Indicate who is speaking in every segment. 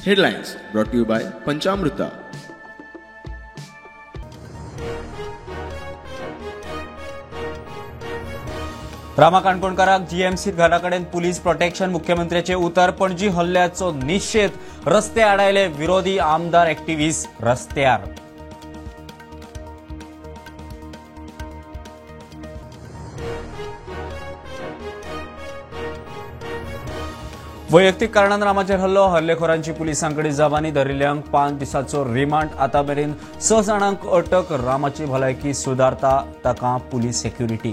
Speaker 1: Headlines brought to you by Panchamruta.
Speaker 2: Rama काणकोणकाराक जीएमसीत घराकडेन police protection, मुख्यमंत्र्याचे उतर. पणजी हल्ल्याचो निशेध, रस्ते आडायले विरोधी आमदार एक्टिव्हिस्ट रस्त्यार. वैयक्तीक कारणान रामाचेर हल्लो, हल्लेखोरांची पुलिसांकडे जबानी, धरिल्ल्यांक 5 दिसांचो रिमांड. आतां मेरेन 6 जाणांक अटक. रामाची भलायकी सुदारता, ताका पुलीस सेक्युरिटी.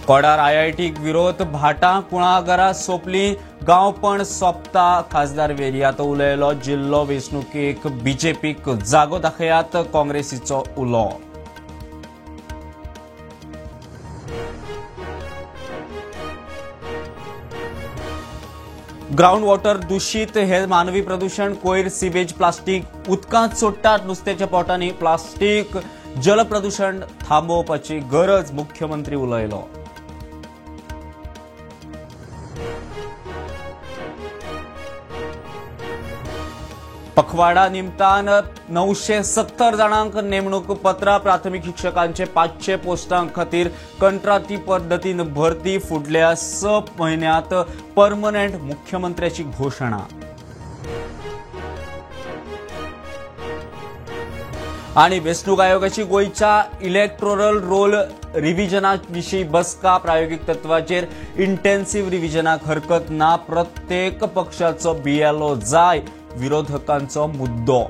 Speaker 2: कोडार आयआयटीक विरोध, भाटां कुळागरां सोंपली, गांवपण सोंपता. खासदार वेरियातो उलयलो, जिल्लो वेंचणुकेक बीजेपीक जागो दाखयात, काँग्रेसीचो उलो. ग्रावंड वॉटर दूषित, हे मानवी प्रदूषण, कोयर, सिवेज, प्लास्टीक उदकांत सोडटात, नुस्त्याच्या पोटांनी प्लास्टीक, जलप्रदूषण थांबोवपाची गरज, मुख्यमंत्री उलयलो. पखवाडा निमतान 970 जाणांक नेमणूक पत्रां, प्राथमिक शिक्षकांचे 500 पोस्टां खातीर कंत्राटी पद्दतीन भरती, फुडल्या 6 म्हयन्यांत परमनंट, मुख्यमंत्र्याची घोशणा. आनी वेंचणूक आयोगाची गोंयच्या इलेक्टोरल रोल रिव्हिजना विशीं बसका, प्रायोगीक तत्वाचेर इंटेन्सिव्ह रिव्हिजनाक हरकत ना, प्रत्येक पक्षाचो बीएलओ जाय, विरोधकांचो मुद्दो.